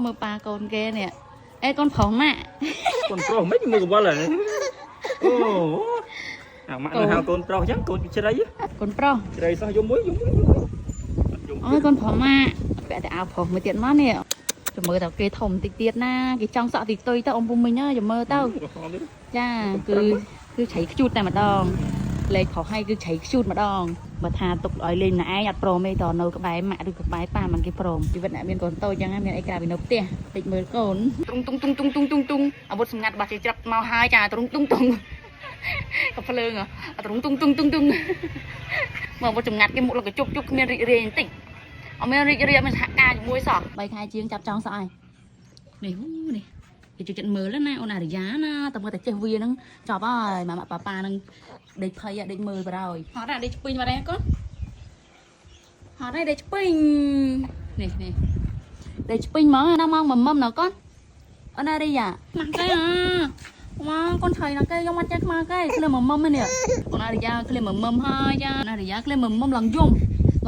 មើលប៉ាកូនគេនេះអេកូនប្រុសម៉ាក់ កូនប្រុសមិនមើលកវល់ហើយអូអាម៉ាក់នៅហៅកូនប្រុសអញ្ចឹងកូនជ្រៃ កូនប្រុស ជ្រៃសោះយំមួយយំមួយយំ អូយកូនប្រុសម៉ាក់ពាក់តែអាវប្រុសមួយទៀតមកនេះចាំមើលតើគេធំតិចទៀតណាគេចង់សក់តិចទុយទៅអ៊ំពុំមិញណាចាំមើលទៅ ក្រហមទៀត ចាគឺគឺឆៃខ្ជូតតែម្ដងលេខប្រុសឲ្យគឺឆៃខ្ជូតម្ដងបើថាទុកឲ្យលេងម្នាក់ឯងអត់ព្រមទេតនៅក្បែរម៉ាក់ឬក្បែរប៉ាមិនគេព្រមជីវិតអ្នកមានកូនតូចចឹងណាមានអីក្រៅពីនៅផ្ទះតិចមើលកូនទ្រុងទុងទុងទុងទុងទុងទុងអាវុធសម្ងាត់របស់ជាច្រាប់មកហើយចាទ្រុងទុងទុងក៏ភ្លើងអទ្រុងទុងទុងទុងទុងមកអាវុធសម្ងាត់គេមុខលកជុកជុកគ្មានរីករាយបន្តិចអត់មានរីករាយអត់មានសហការជាមួយសោះ3ខែជាងចាប់ចង់សោះហើយនេះហ៊ូនេះ គេចូលចិត្តមើលណាអូនអារិយាណាតែមើលតែចេះវាហ្នឹងចប់ហើយម៉ាក់ប៉ាប៉ាហ្នឹងដេកភ័យដេកមើលបណ្ដោយហត់ណាដេកឆ្ពេញបាត់ហើយកូនហត់ហើយដេកឆ្ពេញនេះនេះដេកឆ្ពេញហ្មងណាម៉ងមមណាកូនអូនអារិយាម៉ាក់គេអាម៉ងកូនឆៃណាគេយកមកចេះខ្មៅគេឃ្លៀមមមនេះអូនអារិយាឃ្លៀមមមហើយចាអូនអារិយាឃ្លៀមមមឡើងយំ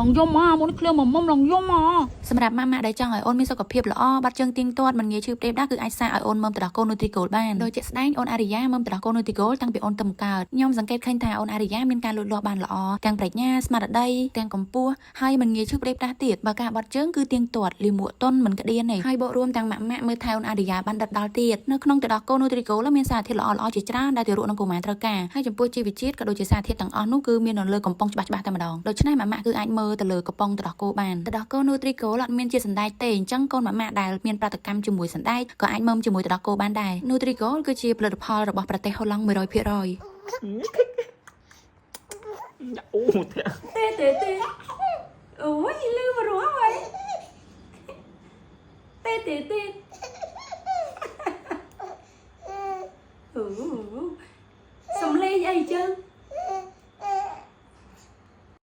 ឡើងយំមកមុនឃ្លៀមមមឡើងយំមក សម្រាប់ម៉ាក់ម៉ាក់ដែលចង់ឲ្យអូនមានសុខភាពល្អបាត់ជើងទៀងទាត់មិនងាយឈឺផ្ដេសផ្ដាសគឺអាចសាកឲ្យអូនមើមទឹកដោះគោ Nutrigol បានដោយជាក់ស្ដែងអូនអារិយាមើមទឹកដោះគោ Nutrigol តាំងពីអូនទៅកើតខ្ញុំសង្កេតឃើញថាអូនអារិយាមានការលូតលាស់បានល្អទាំងប្រាជ្ញាស្មារតីទាំងកម្ពស់ហើយមិនងាយឈឺផ្ដេសផ្ដាសទៀតបើការបត់ជើងគឺទៀងទាត់លាមកទន់មិនក្តៀនទេហើយបូករួមទាំងម៉ាក់ម៉ាក់មើលថែអូនអារិយាបានដិតដល់ទៀតនៅក្នុងទឹកដោះគោ Nutrigol មានសារធាតុល្អៗជាច្រើនដែលទារកនិងកុមារត្រូវការហើយចំពោះជីវជាតិក៏ដូចជាសារធាតុទាំងអស់នោះគឺមាននៅលើកំប៉ុងច្បាស់ៗតែម្ដងដូច្នេះម៉ាក់ម៉ាក់គឺអាចមើលទៅលើកំប៉ុងទឹកដោះគោបានទឹកដោះគោ Nutrigol អត់មានជាសណ្តែកទេអញ្ចឹងកូនម៉ាក់ម៉ាក់ដែលមានប្រតិកម្មជាមួយសណ្តែកក៏អាចមើមជាមួយទឹកដោះគោបានដែរ Nutrigol គឺជាផលិតផលរបស់ប្រទេសហូឡង់100% អូធាក់ ទេទេទេអូយលឺមករស់ហើយទេទេទេអូសំលេងអីចឹង